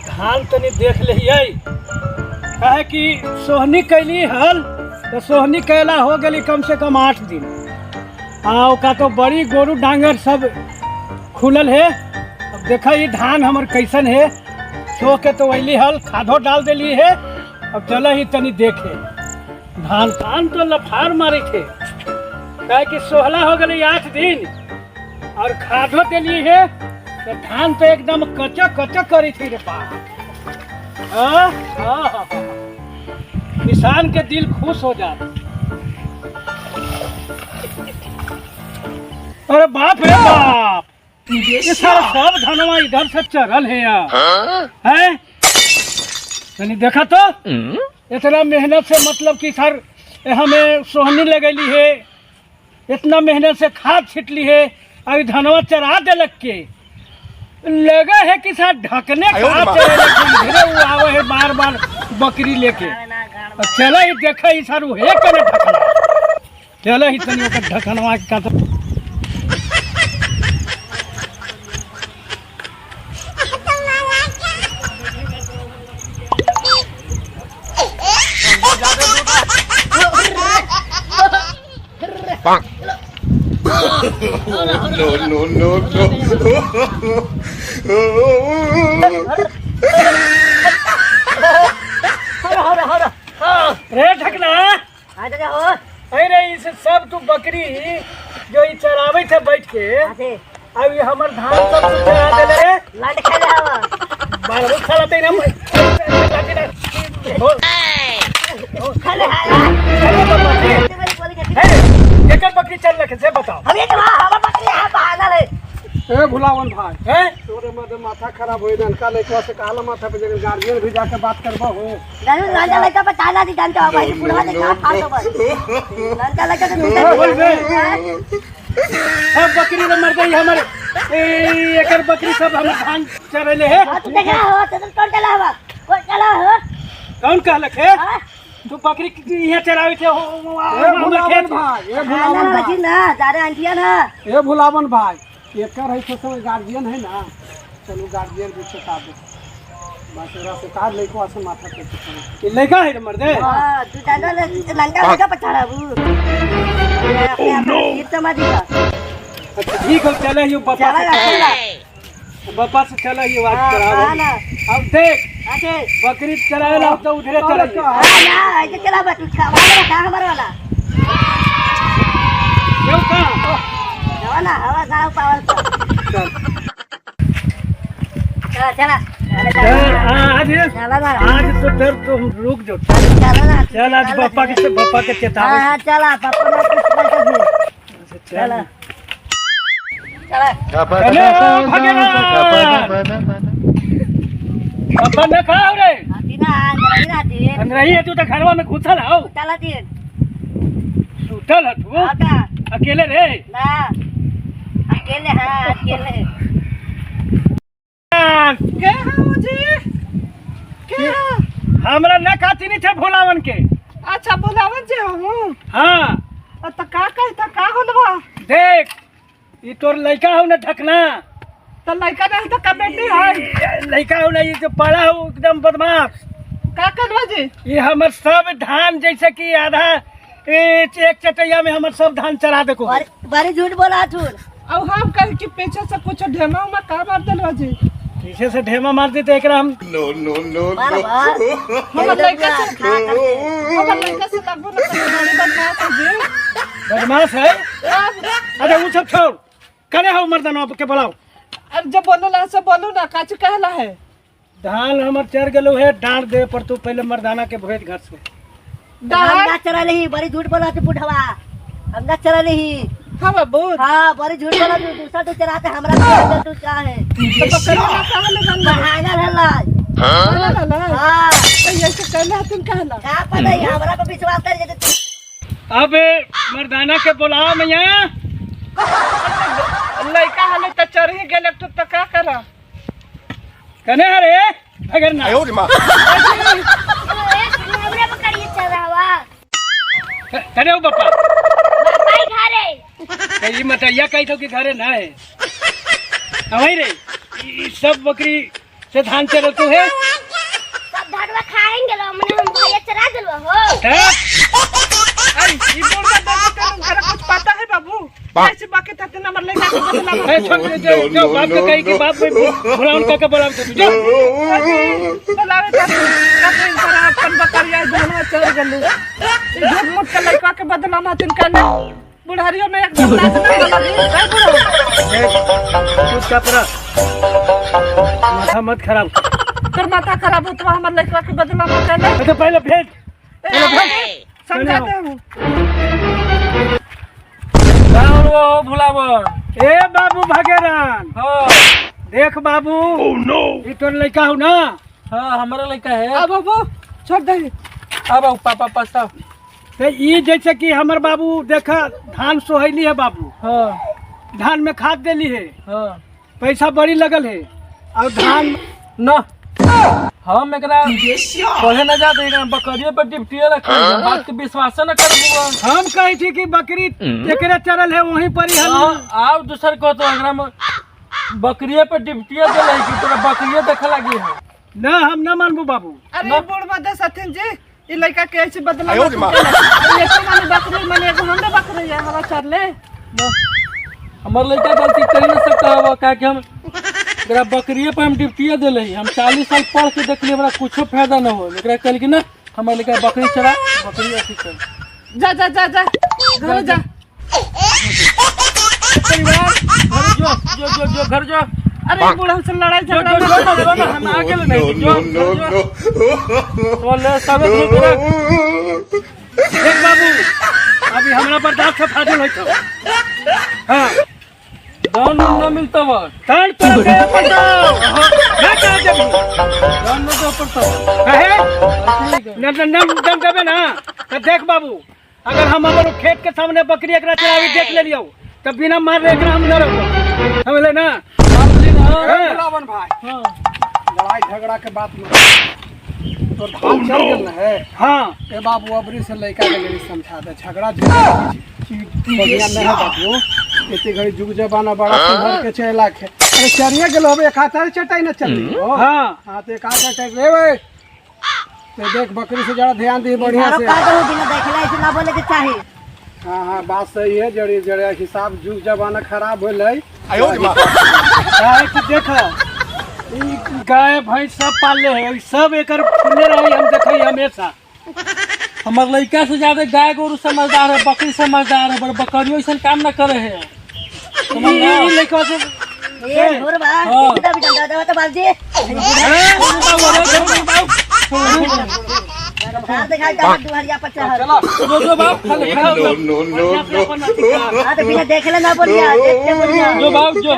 धान तनी देख लियै, काहे कि सोहनी कैली हल तो सोहनी कैला हो गई कम से कम 8 दिन। आ ओका तो बड़ी गोरू डांगर सब खुलल है। अब देखा ये धान हमर कैसन है, सो के तो अली हल, खादो डाल देली है। अब चल ही तनी देखे धान। धान तो लफार मारे थे, काहे कि सोहला हो गई 8 दिन और खादो देली है, तो धान तो एकदम कचक कचक करी थी रे बाप। हाँ, हाँ, हाँ, हाँ। किसान के दिल खुश हो जात। अरे बाप रे बाप, ये सारा सब धनवा इधर से चढ़ल है यार। हैं? तनी देखा तो इतना मेहनत से, मतलब कि सर हमें सोहनी लगैली है, इतना मेहनत से खाद छिटली है, अभी धनवा चढ़ा देलक के लगा है कि सर ढकने खाद चढ़ेलक, इधरे वो आवे है बार बार बकरी लेके। और चला ही देखा ही सर वो है कने ढकना, चला ही तनी ओकर ढकनवा के का तो। No, no, no, no. रे ढकना, अरे इस सब तू बकरी जो ई चरावे थे बैठ के, अब ये हमर धान सब तू चरा देले रे। लंड खेले हवा। बाल वो खाला ते हम। खेले हवा। हे, केकर बकरी चल रखे से बताओ। हम ये हवा बकरी है बहाना है। ए भुलावन भाई, हैं? तोरे मदे माथा खराब होई ननका लइकवा से कहला माथा पे जगह गार्जियन भी जाके बात करबा हो। दारू लंडा लड़का पर ताला दी जानते हो भाई, बुढ़वा ने कहा फाड़ दो बस। लंडा लड़का तो ए, बोल बे। सब बकरी ने मर गई हमर। ए एकर बकरी सब हमर धान चरेले है। हां तू देखा हो तो कौन चला हवा, कौन चला हो, कौन कहलक है? हां तू बकरी यहाँ चरावे थे ए हमर भुलावन खेत। भाई, ए ना भुलावन भाई, बची ना जारे आंटिया ना। ए भुलावन भाई, एकर है तो सब गार्जियन है ना, चलो गार्जियन भी चेता दे बस एकरा से कार लइकवा से माथा पे ई लइका है रे मर्दे। हां तू जाना लंडा लड़का पर चढ़ा बू। ओ नो ये तो मत का। अच्छा ठीक हो, चले ही बापा चला से, चला बापा से चला ही बात हां कराओ। ना अब देख आके बकरी चरावे ला तो उधरे चला। ना ऐसे चला बा तू खा वाला खा हमारा वाला। क्यों का हवा ना हवा सारा पावर। चल चला चला चल आज चला ना आज तो डर तो हम रुक जाओ। चला ना चल आज पापा के पापा के चेतावे। हां चला पापा ना कुछ कर चल चला चले भगेरा पापा न खाओ रे। आती ना अंदर ना आती अंदर ही है तू तो घरवा में घुसल आओ। चला तीन सुतल है तू आता अकेले रे ना अकेले। हां अकेले के हो जी, के हो? हमरा न काची नहीं थे भोलावन के। अच्छा भुलावन जी हूं। हाँ त का कहता का होलवा? देख ये तोर लड़का हो ना ढकना, त लइका नहीं तो कमेटी है। लड़का हो ना ये जो पड़ा हो एकदम बदमाश। का करवा जी? ये हमर सब धान जैसे कि आधा एक चटैया में हमर सब धान चरा देखो। बड़ी झूठ बोला झूठ। अब हम कह कि पीछे से कुछ ढेमा उमा का मार देलवा जी? पीछे से ढेमा मार देते एकरा हम। No, no, no, बार no. बार हमर लइका से, हमर लइका से लगबो ना करे, बड़ी बदमाश है जी। बदमाश है। अरे वो सब छोड़, करे हो मर्दाना के बुलाओ। अरे जब बोलो ला से बोलो ना, काची कहला है? धान हमर चर गेलो है, डांट दे पर तू पहले मर्दाना के भेज घर से। हम ना चरा नहीं, बड़ी झूठ बोला तू बुढ़वा। हम ना चरा नहीं। हाँ बाबू। हाँ बड़ी झूठ बोला तू, दूसरा तू चराते हमरा तू चाहे। तो बकरी ना कहले ना बहाना रहला। कहला ना। हाँ तो ऐसे कहला तुम कहला। का पता है हमरा पे विश्वास कर जे तू। अब मर्दाना के बुलाओ मैया। लइका हले त चढ़ी गेल तो त का करा? कने हरे अगर ना। 哎呦我的妈！ हमरा पकड़िए चरावा। कने हो बापा? भाई घरे। कहीं मतैया कहीं तो कि घरे ना है। अवही रे, ई सब बकरी से धान चरल तू है। सब धानवा खाएंगे लो, हमने हम भैया चरा दिलवा हो। अरे ई बोल का दे कुछ पता है बाबू, ऐसे बाकी थाते नंबर ले का बदला। ए छोड़ दे, जो बाप के कही कि बाप में बुलाउन का के बुलाउन तू जो बुलावे का का अपन बकरिया धनवा चढ़ गेलू। ई झूठ मूठ के लड़का के बदला मातिन काले बुढ़ारियों में एकदम नाच ना लगी। ए बुढ़ो कुछ का परा माथा मत खराब कर। तोर माथा खराब होतवा हमर लड़का के बदला मत ले। तो पहले भेज, पहले भेज समझा दे हूं। वो भुलावन ए बाबू भगेरान। हां देख बाबू, ओह नो, ई तोर लड़का हो ना? हां हमारा लड़का है। अब बाबू छोड़ दे, अब पापा पासा तो ई जैसे कि हमर बाबू देखा धान सोहैली है बाबू। हां धान में खाद देली है। हां पैसा बड़ी लगल है और धान ना हम एकरा पढ़े न जाते, एकरा बकरिए पर ड्यूटी रखे, बात के विश्वास न करबू। हम कही थी कि बकरी एकरे चरल है वहीं पर ही हम आव दूसर को तो एकरा में बकरिए पर ड्यूटी देले कि तोरा बकरिए देखे लागी है ना। हम ना मानबू बाबू। अरे बूढ़ मदे सथिन जी, ई लड़का के ऐसे बदला मत ये तो माने बकरी माने एगो हमरे बकरी है हवा चरले ना। हमर लड़का गलती करी ना सकता है, का कि हम एकरा बकरिए पर हम ड्यूटी देले। हम 40 साल पढ़ के देखली हमरा कुछो फायदा न हो। एकरा कहल कि ना हमर लड़का बकरी चरा, बकरी अथी कर। जा जा जा जा घर जा परिवार घर जो जो जो जो घर जो। अरे बूढ़ा से लड़ाई झगड़ा जो जो हम आगे नहीं जो जो तो ले सब देख बाबू, अभी हमरा बर्दाश्त से फाजिल होई छौ। हां दान न मिलता बा तन तोड़ के पड़तो ना कह देबू दान न दे पड़तो काहे न न न देबे ना। तो देख बाबू, अगर हम हमर खेत के सामने बकरी एकरा चरावी देख ले लियो तो बिना मारले एकरा हम न रखो, समझले ना? बुलावन भाई। हां लड़ाई झगड़ा के बात मत, तो धान चल गेल है। हां ए बाबू अबरी से लड़का के जरी समझा दे, झगड़ा झगड़ा बढ़िया नहीं है बाबू। एते घड़ी जुग जमाना बड़ा सुधर के चला के। अरे चरिया गेल होबे एक हाथ चटाई न चली। हां हां तो एक हाथ चटाई रे ओए ते देख बकरी से जरा ध्यान दी बढ़िया से। का कहू बिना देखला ऐसे ना बोले के चाही। हां हां बात सही है, जड़ी जड़ी हिसाब जुग जमाना खराब होलै। काहे कि देखो ई गाय भैंस सब पालले है, सब एकर खुले रही, हम देखै हमेशा। हमर लड़का से ज्यादा गाय गोरू समझदार है, बकरी समझदार है, पर बकरियों ऐसा काम न करे है। ई लड़का से ए घोर बा इतना भी डंडा दवा तो बाबूजी हां दिखाई ता दुहरिया पर चढ़ चलो जो बाप खाली No, no, no, no. हां तो बिना देखले ना बोलिया, देख के बोलिया। जो बाप जो।